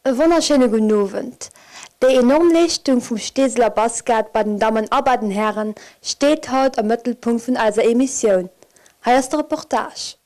E wonnerschéine gudden Owend. Déi enorm Leeschtung vum Steeseler Basket bei den Dammen a bei den Hären steet haut am Mëttelpunkt vun eiser Emissioun. Hei ass de Reportage.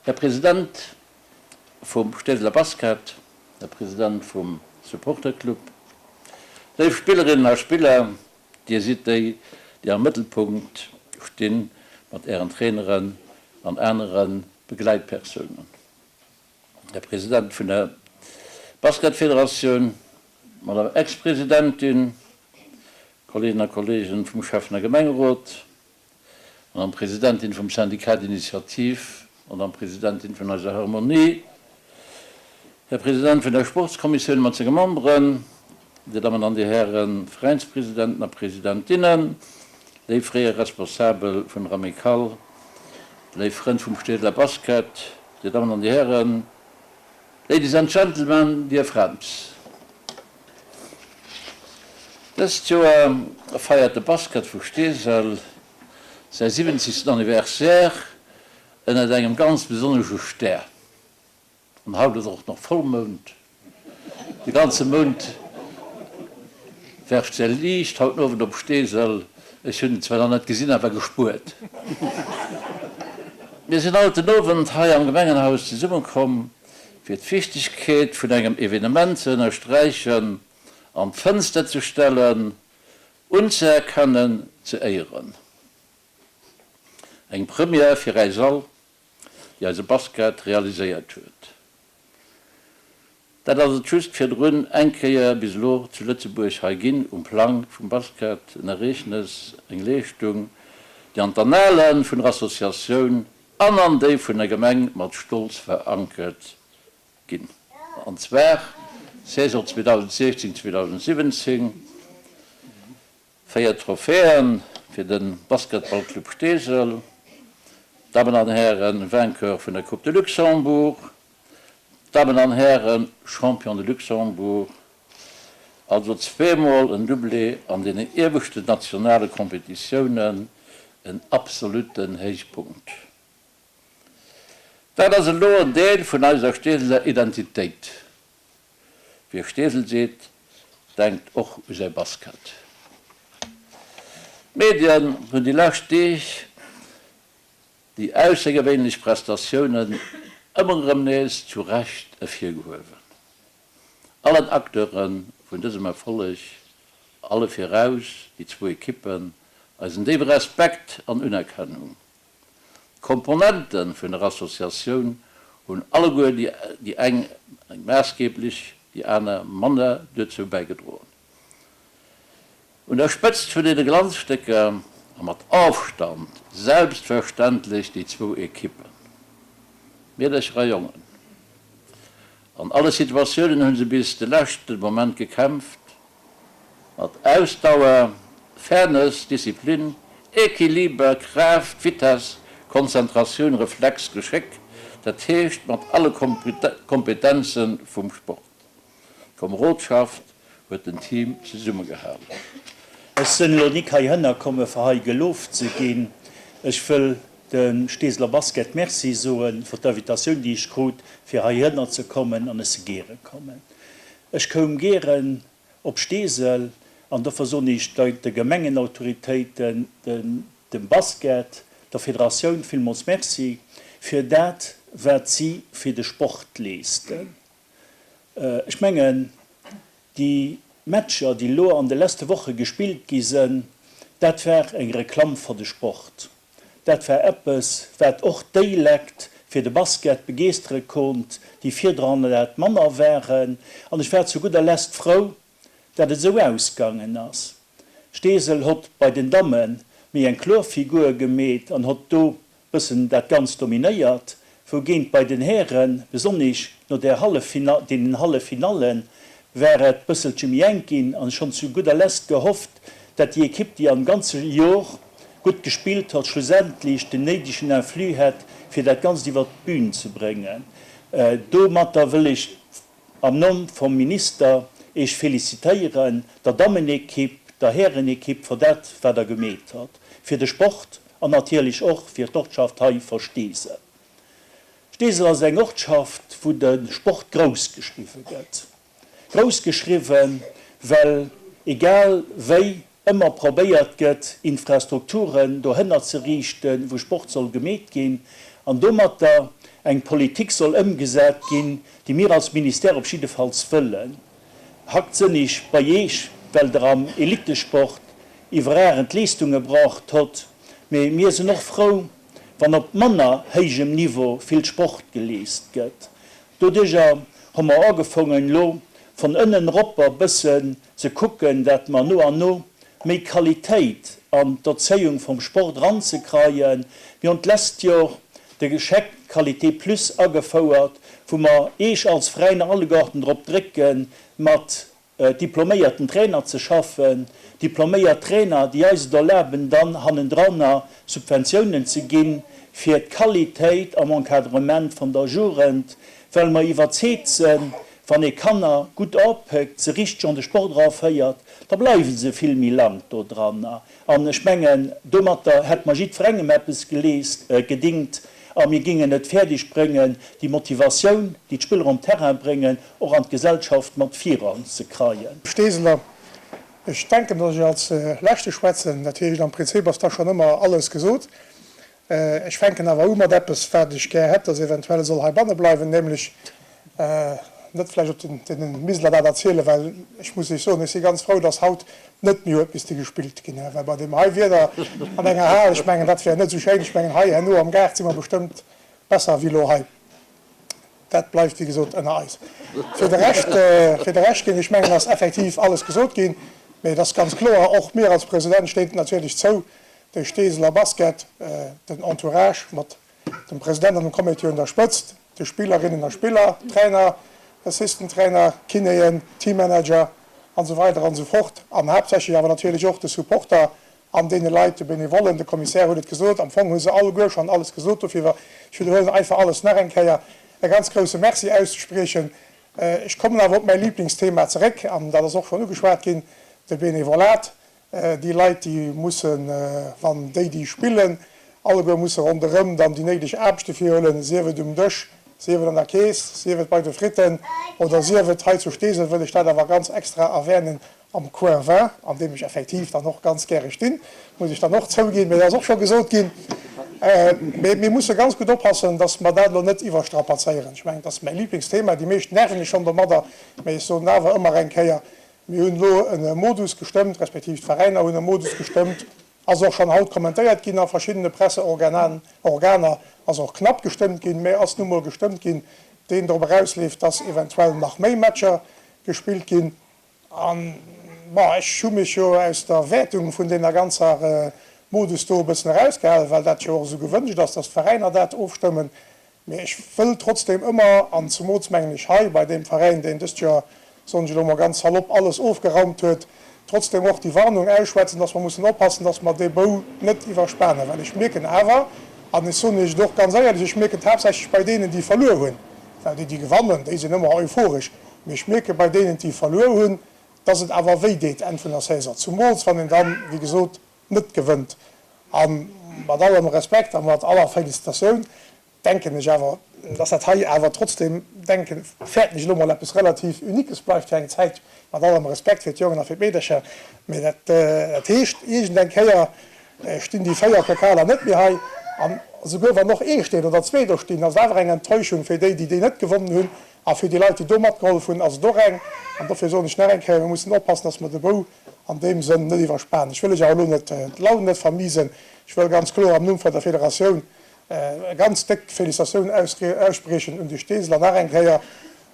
Här President vum Steeseler Basket, Här President vum Supporterclub, léif Spillerinnen a Spiller, Dir sidd déi, déi am Mëttelpunkt stinn mat Ären Traineren an anere Begleitpersounen. Här President vun der Basketfederatioun, Madame Ex-Presidentin, Kolleegen a Kollegen vum Schäffen a Gemengerot, Madame Presidentin vum Syndicat d'initiative, Madame Presidentin vun eiser Harmonie, Här President vun der Sportskommissioun mat senge Memberen, Dir Dammen an Dir Hären Veräinspresidenten a Presidentinnen, léif fréier Responsabel vun der Amicale, léif Frënn vum Steeseler Basket, Dir Dammen an Dir Hären, Ladies and Gentlemen, dear friends. Dëst Joer feiert de Basket vu Steesel säi 70. Anniversaire ënnert engem ganz besonnesche Stär. An haut ass och nach Vollmound. De ganze Mount werft säi Liicht haut den Owend op Steesel. Ech hunn en zwar nach net gesinn, awer gespuert. Mir sinn haut den Owend hei am Gemengenhaus zesummekomm, fir d'Wichtegkeet vun engem Evenement ze ënnersträichen, an d'Fënster ze stellen, unzeerkennen, ze éieren. Eng Première fir äis all, déi eise Basket realiséiert huet. Dat ass et just virdrun eng Kéier bis elo zu Lëtzebuerg hei ginn um Plang vum Basket, en Ereegnes, eng Leeschtung, déi an d'Annale vun der Associatioun an an déi vun der Gemeng mat Stolz verankert ginn. An zwar Saison 2016, 2017. 4 Trophäen fir de Basketballclub Steesel, Dammen an Hären Vainqueur vun der Coupe de Luxembourg, Dammen an Hären Champion de Luxembourg, also zweemol en Doublé an deenen ieweschten nationale Competitiounen, en absolutten Héichpunkt. Dat ass elo en Deel vun eiser Steeseler Identitéit. Wie Steesel seet, denkt och u säi Basket. D'Medien hunn déi lescht Deeg déi aussergewéinlech Prestatiounen ëmmer erëm nees zu Recht ervirgehuewen. Allen Acteure vun dësem Erfolleg, alle viraus déi zwou Ekippen, eisen déiwe Respekt an Unerkennung. D'Komponente vun der Associatioun hunn alleguer, déi eng maassgeblech, déi aner manner, duerzou bäigedroen. Un der Spëtzt vun deene Glanzstécker a mat Ofstand selbstverständlech déi zwou Ekippen, Meedercher a Jongen. An alle Situatiounen hu se bis de leschte Moment gekämpft, Mat Ausdauer, Fairness, Disziplin, Equiliber, Kraaft, Vitess, Konzentratioun, Reflex, Geschéck, dat heescht mat alle Kompetenze vum Sport. D'Komerodschaft huet den Team zesummegehalen. Ech sënn elo nik heihinner komme fir hei gelooft ze ginn. Ech wëll dem Steeseler Basket Merci soen fir d'Invitatioun déi ech krut fir heihinner ze kommen an ech si gäre kommen. Ech koum gären op Steesel an dofir soen ech de Gemengenautoritéiten, dem Basket, der Federatioun villmools Merci fir dat, wat si fir de Sport leeschten. Ech mengen, déi Matcher, déi elo an de leschte Woche gespillt gi sënn, dat war eng Reklamm fir de Sport. Dat war eppes, wat och déi Lekt fir de Basket begeeschtere konnt, déi virdran dat manner waren. An ech war zu gudder Lest frou, dat et esou ausgangen ass. Steesel hott bei den Damme méi eng kloer Figur gemeet an hott do bëssen dat Ganzt dominéiert, wougeent bei den Hären, besonnig no där Halleffinall, deenen Halleffinallen, war et bësselche méi enk ginn an ech honn zu gudder Lest gehofft, dat déi Ekipp, déi am ganze Jor gutt gespillt hott, schlussendlich den néidegen Influx hätt, fir dat Ganzt iwwert d'Bühn ze bréngen. Domatter wëll ech am Numm vum Minister Eech felicitéieren, der Dammenekipp, der Härenekipp, fir dat, wat Der gemeet hott fir de Sport an natierlech och fir d'Ortschaft hei for Steesel. Steesel ass eng Ortschaft, wou de Sport grouss geschriwwe gëtt. Grouss geschriwwen, well egal wéi ëmmer probéiert gëtt, Infrastrukturen dohënner ze riichten, wou Sport soll gemeet ginn, an domatter eng Politik soll ëmgesat ginn, déi mir als Ministère op jiddefalls wëllen. Hacktsënnig bei Eech, well Der am Elitesport iwwerragend Leestunge braucht hott, mee mir sinn och frou, wann op manner héijem Niveau vill Sport geleest gëtt. Doduercher hu mer agefongen elo von ënnen eropper bëssen ze kucken, dat mer no an no méi Qualitéit an d'Erzéiung vum Sport eranzekreien. Mir hunn d'lescht Jor de Chèque Qualité Plus agefouert, wou mer Eech als Veräiner alleguerten drop drécken, mat diploméierten Trainer ze schaffen, diploméiert Trainer, déi eis et erlaben, dann hannendranner Subventiounen ze ginn fir d'Qualitéit am Encadrement von der Jugend, well mer iwwerzeegt sënn, wann ee Kanner gutt opéckt, se richteg an de Sport eraféiert, da bleiwe se vill méi lang dodranner. An ech mengen, domatter hätte mer jiddwerengem eppes geleest, gedingt a mir gingen et fäerdeg bréngen, déi Motivatioun, déi d'Spiller um Terrain bréngen, och an d'Gesellschaft mat viran ze kreien. Steeseler, Ech denken, datt ech als Leschte schwätzen. Dat heescht, am Prinzip ass da schonn ëmmer alles gesot. Ech fänken awer u mat eppes, wat ech gär hätt, dass eventuell soll heibanne bleiwen, nämlech net vläicht op den deene Miseler dat erzielen, well ech muss lech soen, ech si ganz frou, dass haut net méi huet misste gespillt ginn, well bei deem hei Wieder an enger Hal, ech mengen, dat wär net esou schéin. Ech mengen, hei herno am Gaart si mer bestëmmt besser wéi elo hei. Dat bleift, wéi gesot, ënner eis. Fir de Rescht, fir de Rescht géing ech mengen, ass effektiv alles gesot ginn. Mee et ass ganz kloer, och mir als President steet et natierlech zou, de Steeseler Basket, den Entourage mat dem President an dem Comité un der Spëtzt, de Spillerinnen a Spiller, Trainer, Assistant Trainer, Kinéen, Teammanager an esou weider an esou fort an haaptsächlech awer natierlech och de Supporter an deene Leit, de Benevollen, de Commissaire huet et gesot, am Fong hu se alleguer schonn alles gesot, dofir ech widderhuelen einfach alles nach eng Kéier, e ganz grouse Merci auszespriechen. Ech kommen awer op mäi Liblingsthema zeréck, an dat ass och schonn ugeschwat ginn, de Benevolat. Déi Leit, déi mussen, wann déi, déi spillen, alleguer musse ronderëm dann déi néideg Aarbechte virhuelen, sief et um Dësch, sief et an der Keess, sief et bei de Fritten oder sief et hei zu Steesel, wëll ech dat awer ganz extra erwänen, am Coin Vin, an deem ech effektiv dann och ganz gäre stinn, muss ech dann och zouginn, mee dat ass och scho gesot ginn. Mee mir musse ganz gutt oppassen, dass mer dat elo net iwwerstrapazéieren. Ech mengen, dat ass mäi Liblingsthema, déi meescht nerven ech schonn domadder, mee ech soen awer ëmmer eng Kéier, Mir hunn elo e Modus gestëmmt, respektiv d'Veräiner hunn e Modus gestëmmt, ass och schonn haut kommentéiert ginn a verschiddene Presseorganer, ass och knapp gestëmmt ginn, mä ass nu mol gestëmmt ginn, deen drop erausleeft, dass eventuell nach méi Matcher gespillt ginn. An, bon, ech hu mech jo aus der Wäertung vun deene ganzer Modus do e bëssen erausgehalen, well dat jo och esou gewënscht ass, dass d'Veräiner dat ofstëmmen. Mee ech wëll trotzdem ëmmer, an zumools mengen ech hei bei deem Veräin, deen dëst Joer, soen ech elo mol ganz salopp, alles ofgeraumt huet, trotzdem och déi Warnung ausschwätzen, dass mer mussen oppassen, dass mer dee Bou net iwwerspanen. Well ech mierken awer, an ech soen Iech et och ganz éierlech, ech mierken et haaptsächlech bei deenen, déi verluer hunn, well déi, déi gewannen, déi sinn ëmmer euphoresch, mee ech mierke bei deenen, déi verluer hunn, dass et awer wéi deet Enn vun der Saison, zumools wann een dann, wéi gesot, net gewënnt. A mat allem Respekt a mat aller Félicitatioun denken ech awer, dass dat hei awer trotzdem, denken, fäerten ech elo mol, eppes relativ Uniques bleift fir eng Zäit, mat allem Respekt fir d'Jongen a fir d'Meedercher. Mee dat heescht, iergend eng Kéier stinn déi 4 Pokaler net méi hei. An esouguer wann och ee steet oder zwee do stinn, ass et awer eng Enttäuschung fir déi, déi déi net gewonnen hunn. A fir déi Leit, déi do matgehollef hunn, ass et och eng. An dofir soen ech nach eng Kéier, mir mussen oppassen, dass mer de Bou an deem Sënn net iwwerspanen. Ech wëll lech awer elo net d'Laun net vermiesen. Ech wëll ganz kloer am Numm vun der Federatioun e ganz déck Felicitatioun ausspriechen un de Steesel an nach eng Kéier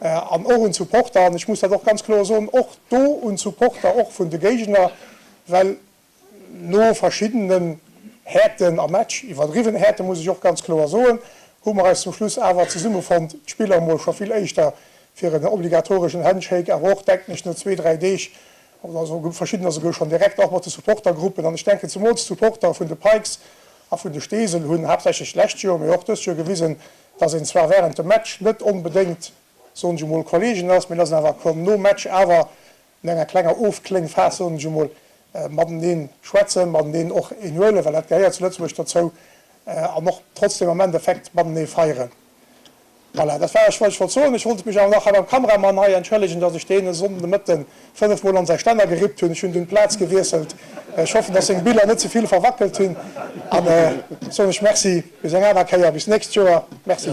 an och un d'Supporter. An ech muss dat och ganz kloer soen, och do un d'Supporter och vun de Géigner, well no verschiddenen Häerten am Match, iwwerdriwwen Häerte muss ech och ganz kloer soen, hu mer eis zum Schluss awer zesummefonnt, d'Spiller emol scho vill éischter fir en obligatoreschen Handshake, awer och, denken ech, no zwee, dräi Deeg oder esou, verschiddener souguer schonn direkt och mat de Supportergruppen. An ech denken zemools d'Supporter vun de Pikes a vun de Steesel hunn haaptsächlech d'lescht Joer, mee och dëst Joer gewisen, dass een zwar während dem Match net onbedéngt, soen ech emol, Kollegen ass, mee dass een awer kann nom Match awer no enger klenger Ofkléngphas, soen ech emol, mateneen schwätzen, mateneen och een huelen, well dat gehéiert zu Lëtzebuerg dozou, an och trotzdem am Endeffekt matenee feieren. Voilà, dat war ech, wat ech wollt soen. Ech wollt mech awer nach hei beim Kameramann hei entschëllegen, dass ech deen e Sonnden de Mëtten 5 mol an säi Stänner gerippt hunn. Ech hunn dunn d'Plaz gewiesselt. Ech hoffen, dass seng Biller net ze vill verwackelt hunn. An soen ech Merci bis eng aner Kéier, bis d'nächst Joer. Merci.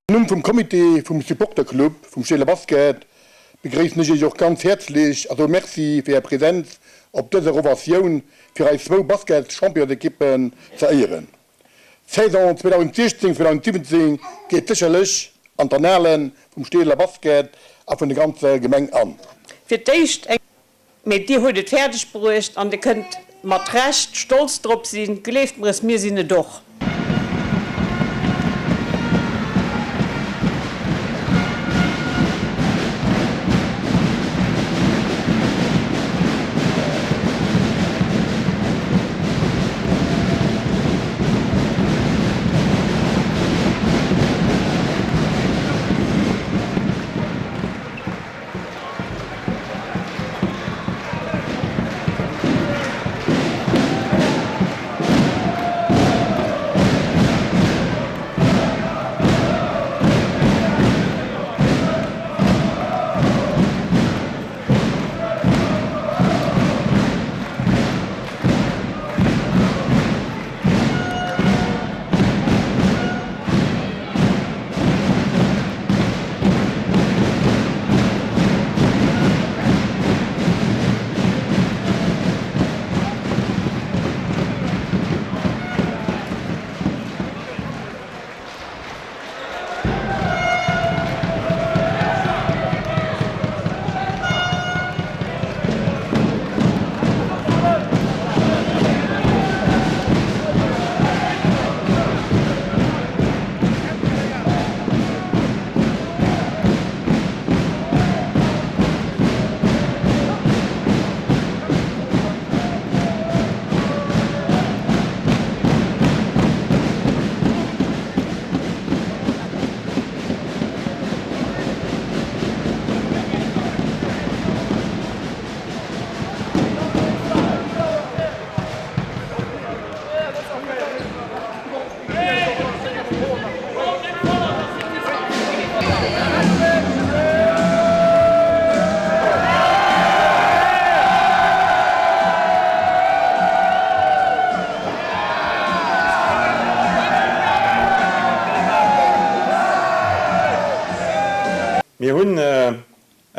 Am Numm vum Comité vum Supporterclub vum Steeler Basket begréissen ech Iech och ganz häerzlech a soe Merci fir Är Präsenz op dëser Ovatioun fir eis zwou Basketchampionsekippen ze éieren. D'Saison 2016, 2017 geet sécherlech an d'Annalen vum Steeler Basket a vun der ganzer Gemeng an. Fir d'éischt eng. Mee dir hutt et fäerdeg bruecht an dir kënnt mat Recht stolz drop sinn. Gleeft mer es, mir sinn et och.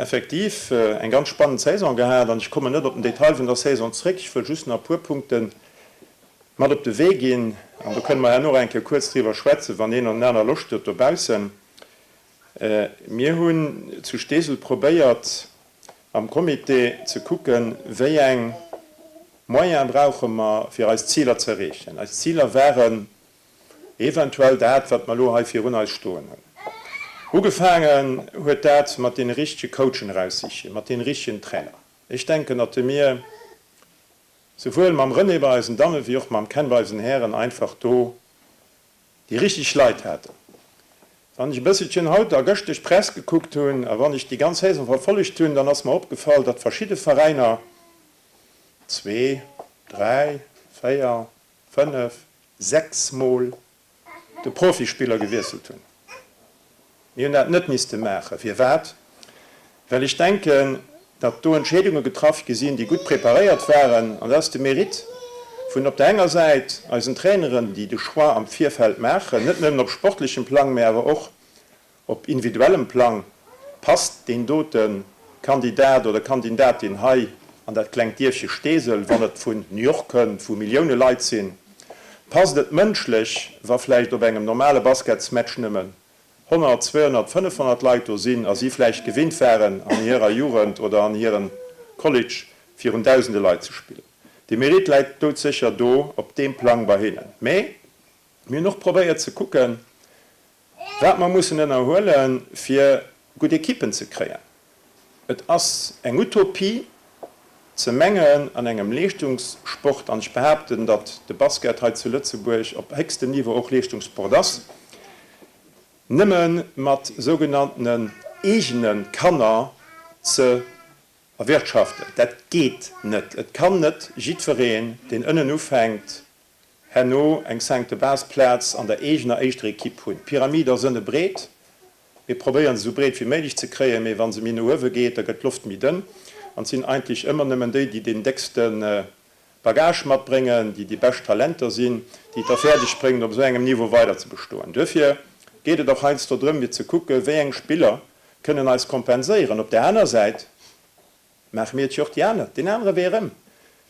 effektiv eng ganz spannend Saison gehat an ech kommen net op den Detail vun der Saison zréck. Ech wëll just nach e puer Punkte mat op de Wee ginn an do kënne mer herno och eng Kéier kuerz driwwer schwätzen, wann een an aner Loscht huet dobaussen. Mir hunn zu Steesel probéiert am Comité ze kucken, wéi eng Moyene brauche mer fir eis Ziler ze erreechen. Eis Ziler waren eventuell dat, wat mer elo hei virun eis stoen hunn. Ugefaangen huet dat mat deene richtege Coachen eraussichen, mat deene richtegen Trainer. Ech denken, datt mir souwuel mam René bei eisen Damme wéi och mam Ken bei eisen Hären einfach do déi richteg Leit haten. Wann ech e bësselchen haut a gëschteg Press gekuckt hunn a wann ech déi ganz Saison verfollegt hunn, dann ass mer opgefall, datt verschidde Veräiner zwee, dräi, véier, 5, 6 Mol de Profispiller gewiesselt hunn. Mir hunn dat net misste maachen. Firwat? Well ech denken, datt do Entscheedunge getraff gi sinn, déi gutt preparéiert waren. An dat ass de Mérite vun op der enger Säit eisen Traineren, déi de Choix am Virfeld maachen, net nëmmen op sportlechem Plang, mä awer och Op individuellem Plang passt deen dote Kandidat oder Kandindatin hei an dat klengt Dierfche Steesel, wann et vun New York kënnt, wou Millioune Leit sinn, passt et mënschlech, wa vläicht op engem normale Basketsmatch nëmmen 100, 200, 500 Leit do sinn a si vläicht gewinnt waren an hirer Jugend oder an hirem College virun dausende Leit ze spillen. De Mérite läit doudsécher do op deem Plang bei hinnen. Mä mir hunn och probéiert ze kucken, Wat mer mussen ënnerhuelen, fir gutt Ekippen ze kréien. Et ass eng Utopie ze mengen, an engem Leeschtungssport, an ech behaapten, datt de Basket hei zu Lëtzebuerg op héchstem Niveau och Leeschtungssport ass, nëmme mat sougenanntenen eegene Kanner ze erwirtschaften. Dat geet net. Et kann net jiddwereen, deen ënnen ufänkt, herno eng cinq de base Plaz an der eegener éischter Ekipp hunn. D'Pyramid ass ënne breet, mir probéieren se esou breet wéi méiglech ze kréien, mee wa se méi no uewe geet, da gëtt d'Loft méi dënn an et sinn eigentlech ëmmer nëmmen déi, déi deen déckste Bagage matbréngen, déi déi bescht Talenter sinn, déi et da fäerdeg bréngen op esou engem Niveau weider ze bestoen. Duerfir geet et och heiansdo drëm fir ze kucke wéi eng Spiller kënnen eis kompenséieren. Op där aner Säit Maache mir et jo och déi aner, deen anere Wee erëm.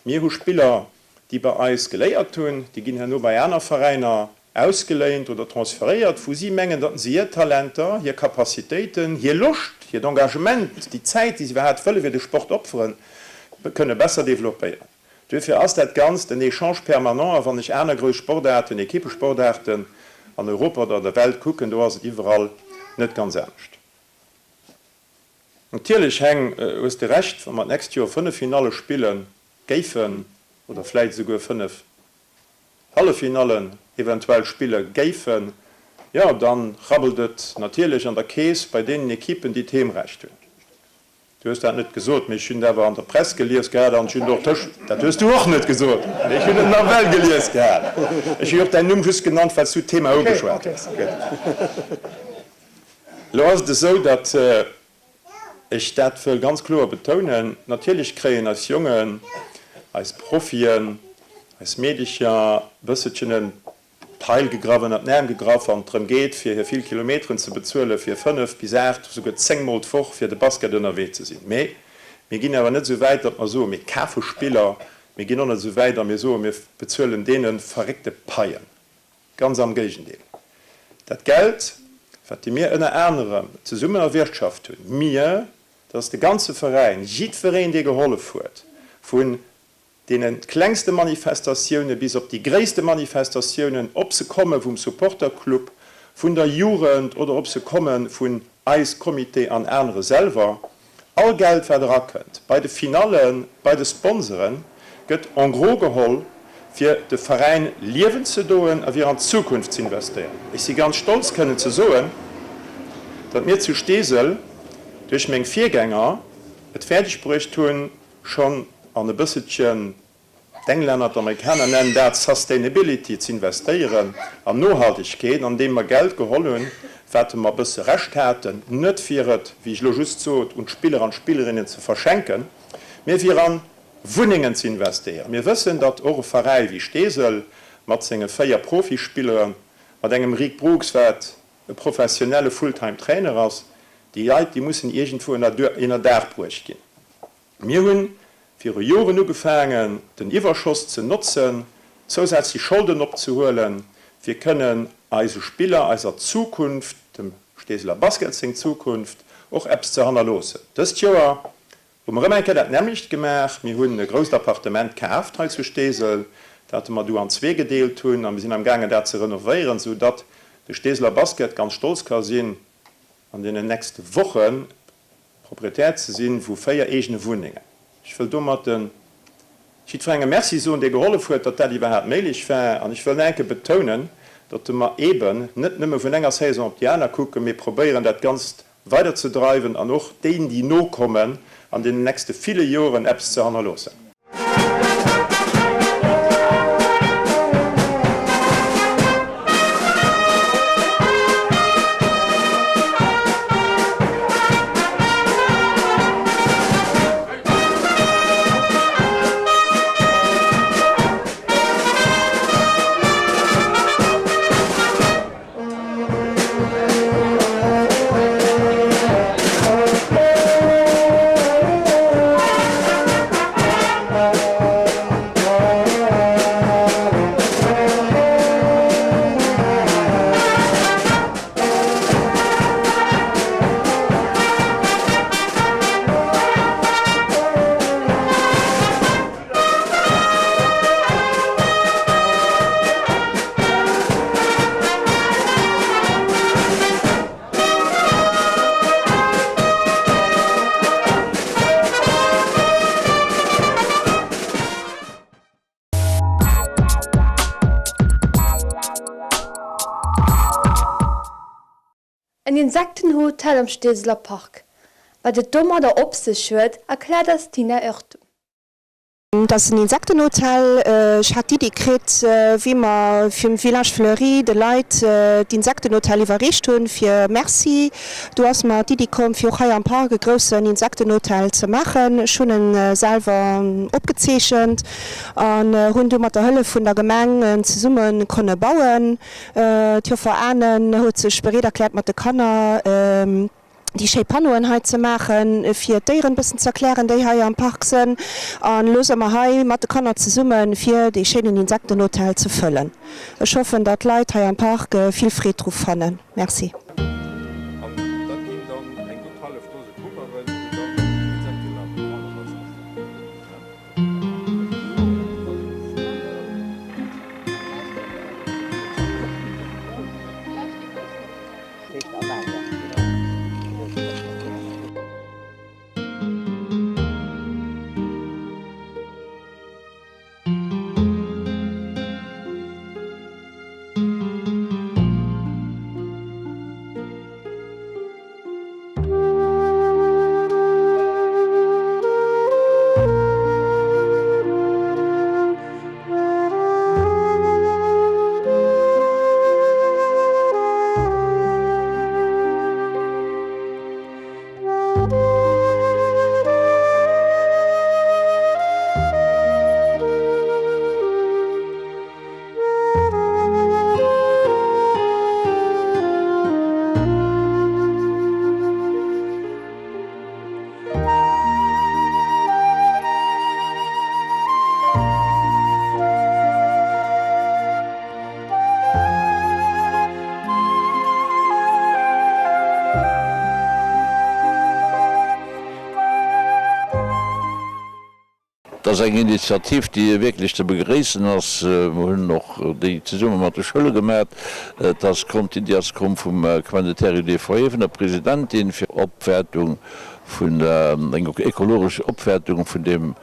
Mir hu Spiller, déi bei eis geléiert hunn, déi ginn herno bei aner Veräiner ausgeléint oder transferéiert, wou si mengen, datt se hir Talenter, hir Capacitéiten, hir Loscht, hiert Engagement, déi Zäit, déi se iwwerhaapt wëlle fir de Sport opferen, kënne besser developpéieren. Duerfir ass dat Ganzt en Échange permanent. A wann ech aner grouss Sportaarten, Equippesportaarten an Europa oder an der Welt kucken, do ass et iwwerall net ganz anescht. Natierlech, Heng, hues de Recht, wa mer d'nächst Joer 5 Finalle spille géifen, oder vläit esouguer 5 Halleffinallen eventuell spille géifen, jo, da rabbelt et natierlech an der Keess bei deenen Ekippen, déi d'Heemrecht hunn. Du hues dat net gesot, mee ech hunn et awer an der Press gelies gehat an ech hunn et och tëscht, dat hues du och net gesot, mee ech hunn et nawell gelies gehat. Ech hu jo och däin Numm just genannt, well s du d'Thema ugeschwat hues. Gutt. Elo ass et esou, datt ech dat wëll ganz kloer betounen, Natierlech kréien eis Jongen, eis Profien, eis Meedecher e bësselchen en d'Peil gegraff, ënnert den Aarm gegraff, wann et drëm geet, fir hir vill Kilometeren ze bezuelen, fir 5 bis 8, esouguer 10 Mol d'Woch fir de Basket ënnerwee ze sinn. Mee mir ginn awer net esou wäit, datt mer soen, mir kafe Spiller. Mir ginn och net esou wäit a mir soen, mir bezuelen deene verréckte Paien. Ganz am Géigendeel, dat Geld, wat déi mir ënner anerem zesummen erwirtschaft hunn, mir, dat ass de ganze Veräin, jiddwereen, dee gehollef huet, vun deene klengste Manifestatioune bis op déi gréisste Manifestatiounen, ob se komme vum Supporterclub, vun der Jugend oder ob se komme vun eis, Comité an anere selwer, All Geld wat erakënnt bei de Finallen, bei de Sponsoren, gëtt en gros geholl fir de Veräin liewen ze doen a fir an d'Zukunft z'investéieren. Ech si ganz stolz kënnen ze soen, datt mir zu Steesel duerch meng Virgänger et fäerdeg bruecht hunn, schonn an e bësselchen D'Englänner, d'Amerikaner nennen dat Sustainability, z'investéieren an Nohaltegkeet, andeem mer Geld geholl hunn, wat mer e bësse Rescht haten, net fir et, wéi ech elo just sot, un d'Spiller an d'Spillerinnen ze verschenken, mee fir a Wunnengen z'investéieren. Mir wëssen, datt och e Veräi wéi Steesel mat senge 4 Profispillere, mat engem Rick Brooks, wat e professionelle Fulltime-Trainer ass, déi. Déi Leit, déi mussen iergendwou ënnerdaach bruecht ginn. Mir hu viru Joren ugefaangen, den Iwwerschoss ze notzen, zousätzlech Scholden opzehuelen, fir kënnen eise Spiller, eiser Zukunft, dem Steeseler Basket seng Zukunft, och eppes ze hannerloossen. Dëst Joer hu mer erëm eng Kéier dat nämmlecht gemaach. Mir hunn e grousst Appartement kaaft hei zu Steesel, dat mer du an zwee gedeelt hunn, a mir sinn amgaangen, dat ze renovéieren, soudatt de Steeseler Basket ganz stolz ka sinn, an deenen nächste Wochen Proprietär ze sinn vu 4 eegene Wunnengen. Ech wëll domatten jiddwerengem Merci soen, dee gehollef huet, datt dat iwwerhaapt méiglech war. An ech wëll nach eng Kéier betounen, datt mer eeben net nëmme vun enger Saison op déi aner kucken, mee probéieren, dat Ganzt weiderzedreiwen an och déen, déi nokommen, an deenen nächste ville Joren eppes ze hannerloossen. En Insektenhotel am Steeseler Park. Wat et domadder op sech huet, erkläert eis d'Tina Ertu. Et ass en Insektenhotel. Ech hat d'Iddi kritt, wéi mer fir Village Fleuri de Leit d'Insektenhotel iwwerreecht hunn, fir Merci. Do ass mer d'Iddi komm, fir och hei am Park e groussen Insektenhotel ze maachen. Ech hunn en selwer opgezeechent an hunn du mat der Hëllef vun der Gemeng en zesumme konne bauen. D'Joffer Ahnen huet sech bereet erkläert, mat de Kanner déi schéi Panneauen hei ze maachen, fir d'Déieren e bëssen ze erklären, déi hei am Park sënn. An elo së mer hei mat de Kanner zesummen, fir dee schéinen Insektenhotel ze fëllen. Ech hoffen, datt d'Leit hei am Park vill Freed dru fannen. Merci. An dat ginn dann eng gutt hallef Dose Pupperen, wou dann Insektelarven dran sinn. Dat ass eng Initiativ, déi wierklech ze begréissen ass. Mer hunn och déi zesumme mat de Schoule gemat. Et ass komm, d'Iddi ass komm vum Quendetär UDVE, vun der Presidentin, fir Opwäertung vun der, eng ökologesch Opwäertung vun deem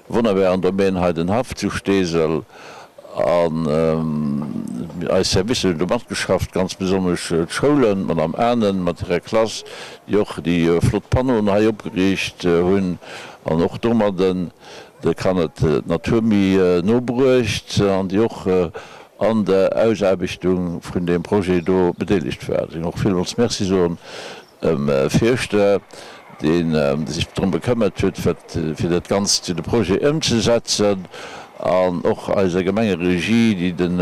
wonnerbaren Domaine hei, den Haff zu Steesel. An eis Servicer hunn do matgeschafft, ganz besonnesch d'Schoulen, d'Madame Ahnen mat hirer Klass, déi och déi flott Panneauen hei opgeriicht hunn an och domadden de Kanner d'Natur méi no bruecht an déi och an der Ausaarbechtung vun deem Projet do bedeelegt waren. Och villmools Merci soen Dem Fierschter, dee sech drëm bekëmmert huet, fir dat Ganzt, fir de Projet ëmzesetzen, an och eiser Gemengeregie, déi den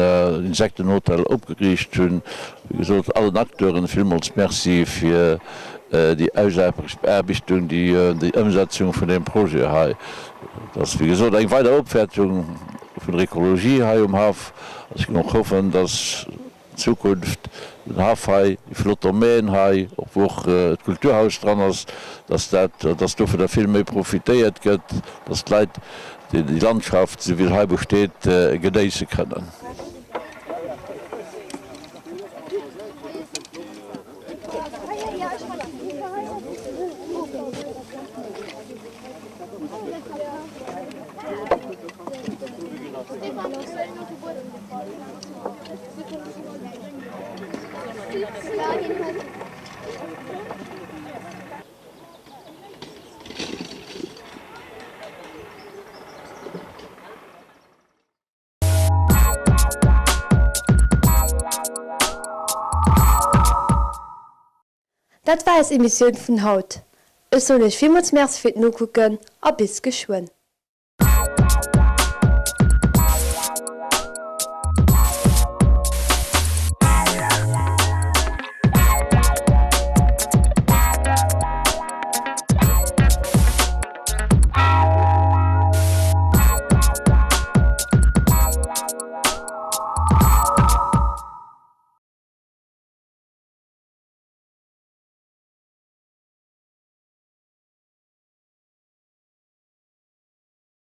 Insektenhotel opgeriicht hunn. Wéi gesot, allen Acteuren villmools Merci fir. Déi Ausaarbechtung, déi Ëmsetzung vun deem Projet hei, dat ass wéi gesot eng weider Opwäertung vun der Ekologie hei um Haff. Ech géing och hoffen, dass an Zukunft den Haff hei, déi flott Domaine hei, och wou och d'Kulturhaus dran ass, dass dat, dass dovunner vill méi profitéiert gëtt, dass d'Leit déi Landschaft, esou wéi se hei besteet, genéisse kënnen. Dat war eis Emissioun vun haut. Ech soen iech villmools Merci fir d'Nokucken a bis geschwënn.